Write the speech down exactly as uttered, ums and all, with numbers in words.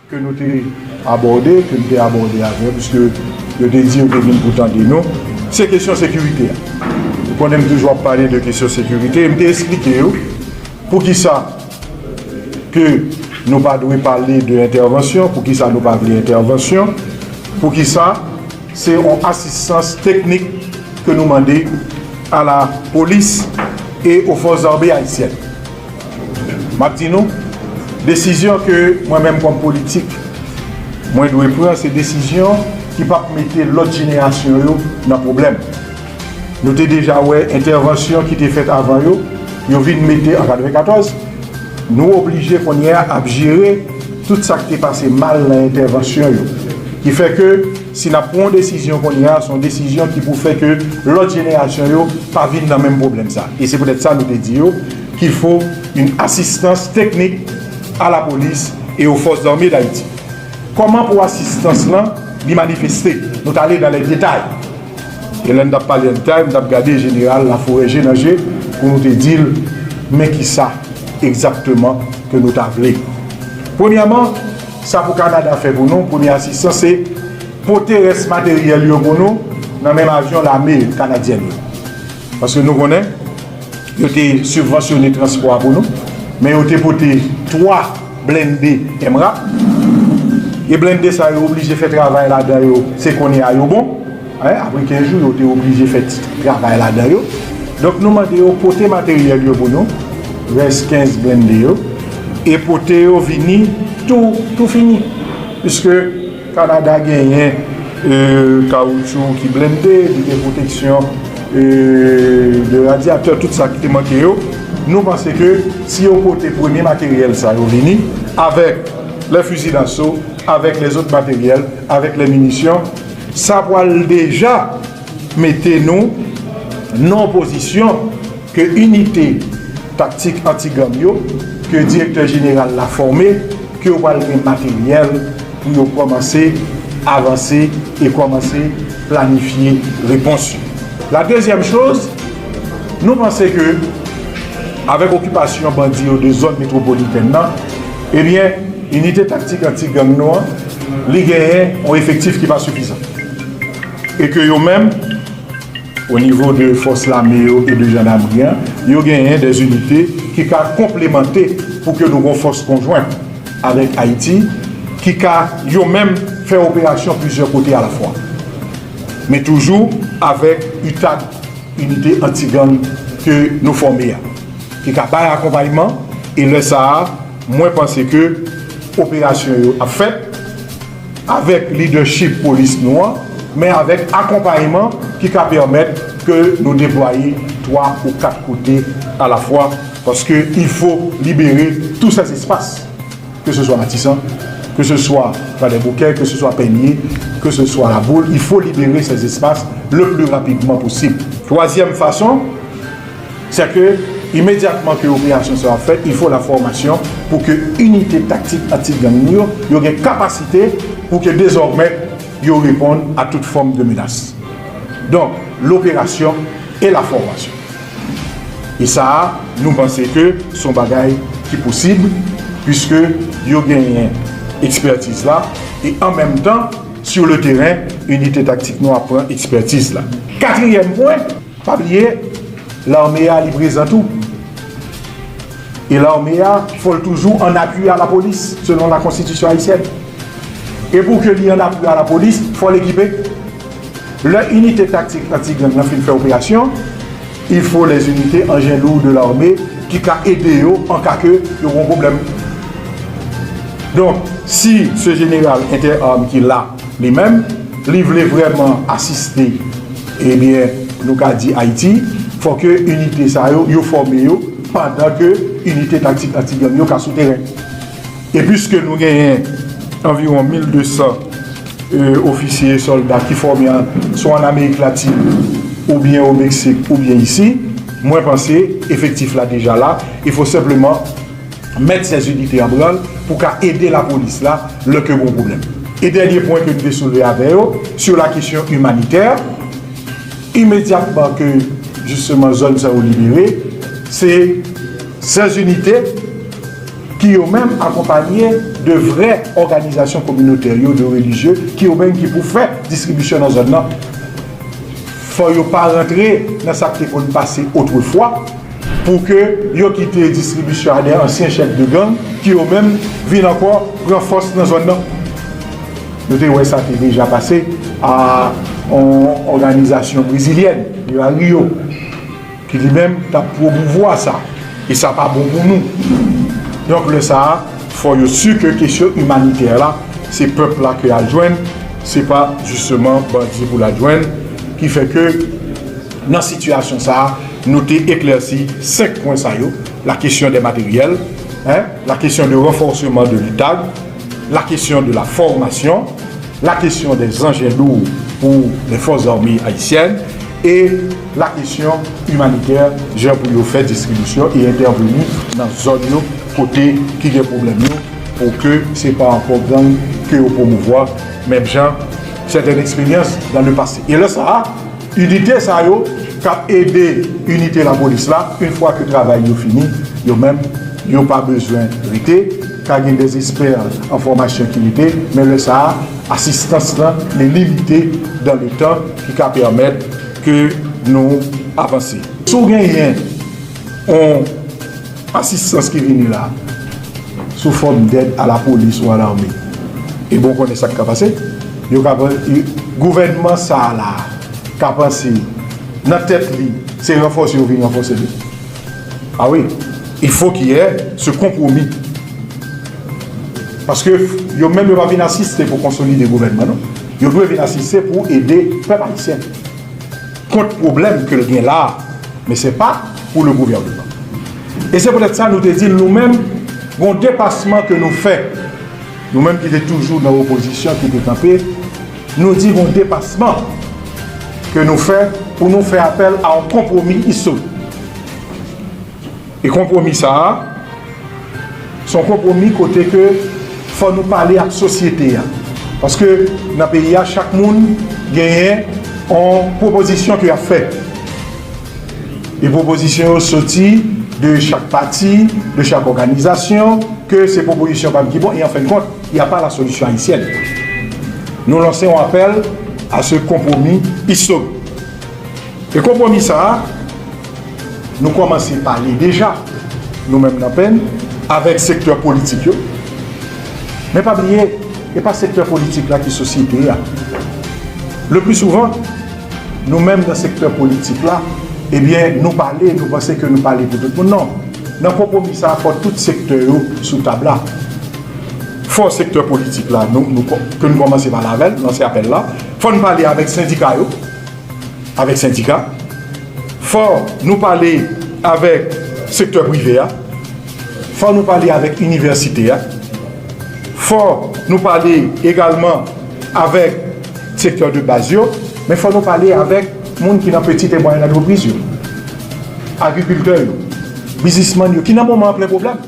ke nou te abòde, ke m te abòde avè yo, piske yo te di yo te vin pou tande nou, se kesyon sekirite a. Ou konnen m toujou ap pale de kesyon sekirite, e m te eksplike yo poukisa ke nou pa dwe pale de entèvansyon, poukisa nou pa vle entèvansyon, poukisa se yon asistans teknik ke nou mande à la police et aux forces armées haïtiennes. M ap di nou, desizyon ke mwen menm kòm politik, mwen dwe pran, se desizyon ki p ap mete lòt jenerasyon yo nan pwoblèm. Nou te deja wè entèvansyon ki te fèt avan yo, yo vin mete an katrevenkatòz. Nou oblije kounye a ap jere tout sa k te pase mal nan entèvansyon yo. Ki fè ke si n ap pran yon desizyon kounye a, se yon desizyon ki pou fè ke lòt jenerasyon yo pa vin nan menm pwoblèm sa. E se poutèt sa nou te di yo qu'il faut une assistance technique à la police et aux forces armées d'Haïti. Kòman pou asistans lan li manifeste? Nou t ale dans les détails. E lè n t ap pale an detay, m t ap gade jeneral Laforêt je nan je pou nou te di l men kisa egzakteman ke nou ta vle. Premyèman, sa pou Kanada fè pou nou, premye asistans, se pote rès materyèl yo pou nou nan menm avyon lame kanadyèn yo. Paske nou konnen, yo te sibvansyone transpò a pou nou, men yo te pote twa blende M rap. E blende sa yo oblije fè travay ladan yo, se kounye a yo bon. Hein, apre kenz jou, yo te oblije fè ti travay ladan yo. Donk, nou mande yo pote materyèl yo pou nou, rès kenz blende yo, e pote yo vini tou, tou fini. Piske Kanada genyen, e, kawoutchou ki blende, li gen pwoteksyon, e, de radyatè, tout sa ki te manke yo. Nou panse ke si yo pote premye materyèl sa yo vini, avèk les fusils d'assaut, avèk lèzòt materyèl, avèk les munitions, sa pral deja mete nou nan pozisyon ke inite taktik anti-gang yo, ke direktè jeneral la fòme, ke yo pral gen materyèl pou yo kòmanse avanse e kòmanse planifye repons yo. La dezyèm choz, nou panse ke avèk okipasyon bandi yo de zòn metwopolitèn nan, ebyen, inite taktik anti-gang nou an, li genyen yon efektif ki pa sifizan. E ke yo menm, o nivo de fòs lame yo e de jandamri an, yo genyen de inite ki ka konplemante pou ke nou gon fòs konjwen avèk Ayiti, ki ka yo menm fè operasyon plizyè kote alafwa. Men toujou avèk UTAG, inite anti-gang ke nou fòme a, ki ka bay akonpayman, e lè sa a, mwen panse ke operasyon yo ap fèt avèk lidèchip polis nou an, men avèk akonpayman ki ka pèmèt ke nou deplwaye twa ou kat kote alafwa, paske il faut libérer tous ces espaces, que ce soit Matisan, que ce soit Kwadèboukè, que ce soit Pènye, que ce soit Laboul, il faut libérer ces espaces le plus rapidement possible. Twazyèm fason, c'est que, imedyatman ke operasyon sa a fèt, il faut la formation pou ke inite taktik anti-gang nou yo, yo gen kapasite pou ke dezòmè yo reponn a tout fòm de menas. Donk, l'opération et la formation. E sa a, nou panse ke se yon bagay ki posib, piske yo genyen ekspètiz la, e an menm tan, sur le terrain, inite taktik nou ap pran ekspètiz la. Katriyèm pwen, pa bliye, lame a li prezan tou. E lame a, fò l toujou an apui a lapolis, selon la konstitisyon ayisyèn. E pou ke li an apui a lapolis, fò l ekipe. Lè inite taktik anti-gang nan fin fè operasyon, il faut les unités engins lourds de l'armée ki ka ede yo an ka ke yo gon pwoblèm. Donk, si se jeneral entèam ki la, li menm, li vle vrèman asiste, ebyen, nou ka di Ayiti, fò ke inite sa yo, yo fòme yo, pandan ke inite taktik anti-gang yo ka sou teren. E piske nou genyen anviwon mil de san, e, ofisye e sòlda ki fòme an, swa an Amerik Latin, oubyen o Meksik, oubyen isi, mwen panse efektif la deja la, il faut simplement mettre ces unités en branle pou ka ede lapolis la lè ke gon pwoblèm. E dènye pwen ke nou te soulve avè yo, sur la kesyon imanitè, imedyatman ke, jisteman, zòn sa yo libere, se sèz inite ki yo menm akonpanye de vrè òganizasyon kominotè yo, de relijye, ki yo menm ki pou fè distribisyon nan zòn nan. Fò yo pa rantre nan sa k te konn pase otrefwa, pou ke yo kite distribisyon a de ansyen chèf de gang, ki yo menm vin ankò pran fòs nan zòn nan. Nou te wè sa te deja pase a yon òganizasyon brezilyèn, Vila Rio, ki li menm t ap pwomouvwa sa. E sa pa bon pou nou. Donk, lè sa a, fò yo si ke kesyon imanitè la, se pèp la ke al jwenn, se pa jisteman bandi pou l al jwenn, ki fè ke nan sitiyasyon sa a, nou te eklèsi senk pwen sa yo, la kesyon de materyèl, hein, la kesyon de ranfòsman de l'utag, la kesyon de la fòmasyon, la kesyon de zanjen lou pou lè fòs zame ayisyèn, e la kesyon imanitè, jan pou yo fè distribisyon e entèveni nan zòn yo kote ki gen pwoblèm yo, pou ke se pa ankò gang ke yo pwomouvwa, menm jan sètèn eksperyans dan le pase. E lè sa a, inite sa yo k ap ede inite lapolis la, yon fwa ke travay yo fini, yo menm, yo pa bezwen rete, ka gen de espè an fòmasyon ki rete, men lè sa a, asistans lan, li limite dan le tan ki ka pèmèt ke nou avanse. Si w genyen yon asistans ki vini la sou fòm dèd a lapolis ou a lame, e bon, konnen sa k ka pase. Yo ka, gouvènman sa a la ka panse nan tèt li, se ranfòse yo vin ranfòse li. Ah wi, il faut qu'il y ait ce compromis. Paske yo menm yo pa vin asiste pou konsolide gouvènman, non. Yo dwe vin asiste pou ede pèp ayisyen kont pwoblèm ke l gen la, men se pa pou le gouvènman. E se poutèt sa nou te di nou menm, gon depasman ke nou fè. Nou menm ki te toujou nan opozisyon, ki te kanpe, nou di gon depasman ke nou fè pou nou fè apèl a yon konpwomi istorik. E konpwomi sa a, se yon konpwomi kote ke fò nou pale ak sosyete a. Paske nan peyi a, chak moun genyen yon pwopozisyon ke y ap fè. E pwopozisyon yo soti de chak pati, de chak òganizasyon, ke se pwopozisyon pa m ki bon, e an fen de kont, y a pa la solisyon ayisyèn. Nou lanse yon apèl a se konpwomi istorik. E konpwomi sa a, nou kòmanse pale deja, nou menm nan penn, avèk sektè politik yo. Men pa bliye, e pa sektè politik la ki sosyete a. Le pli souvan, nou menm nan sektè politik la, ebyen, nou pale, nou panse ke nou pale pou tout moun. Non. Nan konpwomi sa a, fò tout sektè yo sou tab la. Fò sektè politik la, nou, nou, ke nou kòmanse pale avè l, lanse apèl la. Fò n pale avèk sendika yo, avèk sendika. Fò nou pale avèk sektè prive a. Fò nou pale avèk inivèsite a. Fò nou pale egalman avèk sektè de baz yo, men fò nou pale avèk moun ki nan pitit e mwayèn antrepriz yo, agrikiltè yo, biznismann yo, ki nan moman an plen pwoblèm.